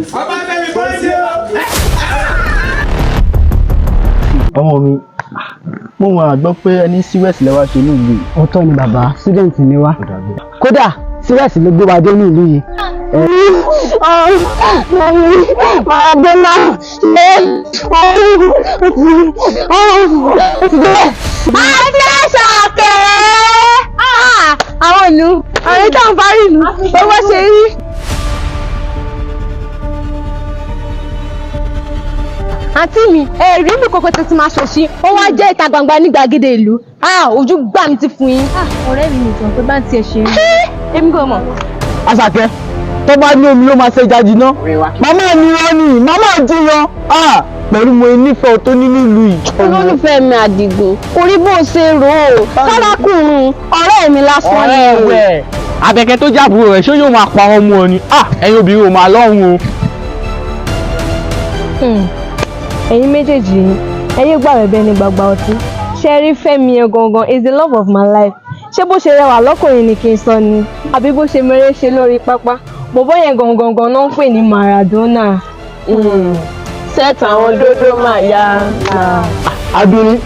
Ọba Fẹ́mi pọ́ńtì o. Ọmọ mi, mo máa gbọ́ pé ẹni síwẹ̀sì lẹ́wà ṣe ní ìlú yìí. Òótọ́ ni bàbá, student ni wá. Kódà síwẹ̀sì ló gbé wa dé ní ìlú yìí. Maradona lé. Àti Àṣàkẹ́, àwọn ìlú ọ̀rẹ́ tó ń parí ìlú owó ṣe rí. Àǹtí mi, ẹ̀rí mi kòkó tuntun máa ṣòṣì, ó wá jẹ́ ìta gbangba ní gbàgede ìlú. Ojú gbà mí ti fún yín. Ọ̀rẹ́ mi nìkan pé bá ń tiẹ̀ ṣe rí. Èmi kò mọ̀. Àṣàkẹ́, tó bá ní omi ló máa ṣe jáde ná. Màmá mi rán ni, màmá jiyàn. Pẹ̀lú mo nífẹ̀ẹ́ tó ní nílùú yìí. Olólùfẹ́ mi Àdìgún, kò rí bó ṣe rò ó. Sárákùnrin ọ̀rẹ́ mi lásán ni. Ọ̀rẹ́ Àbẹ̀kẹ́ tó jábùrò rẹ̀, ṣé yóò máa pa ọmọ ọ ni? Ẹ̀yin obìnrin ò máa lọ́hùn o. Ẹ̀yin méjèèjì yìí, ẹ yé gbà bẹ̀bẹ̀ ní gbàgbà ọtí. Ṣe rí Fẹ́mi yẹn gangan is the love of my life. Ṣé bó ṣe rẹwà lọ́kùnrin ni kí n sọ ni, àbí bó ṣe mèrè ṣe lórí pápá? Bọ̀bọ́ yẹn gangan gan náà ń pè ní Maradona. Set àwọn dódó máa ya. Adúní,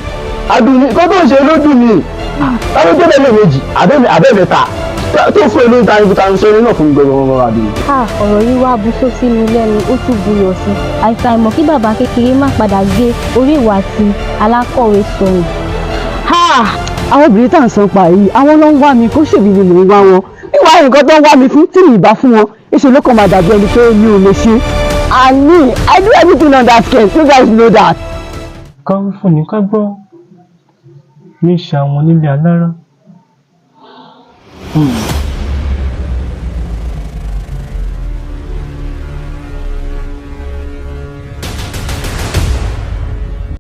Adúní, kó tó ń ṣe lójú mi. Táwọn tó bẹ̀rẹ̀ méjì, àbẹ́mẹ́ta tó fún ẹ lóyún tani tani sọ náà fún mi gbọgbọgbọ Adúní. Ọ̀rọ̀ yìí wá bu sósì mi lẹ́nu, ó tún buyọ̀ sí i. Àìsàn kí bàbá kékeré má padà gé orí ìwà àti alákọ̀wé sọnù. Àwọn obìnrin tá à ń san pa yìí, àwọn ló ń wá mi, kó ṣèbí ni mò ń wá wọn. Níwá nǹkan tó ń wá mi fún tí mi ì bá fún wọn, èso ló kàn máa dàbí ẹni pé mi ò lè ṣe. Àní I do everything on that scale, you guys know that. Ká wí fún ni ká gbọ́ ní í ṣe àwọn nílé alára.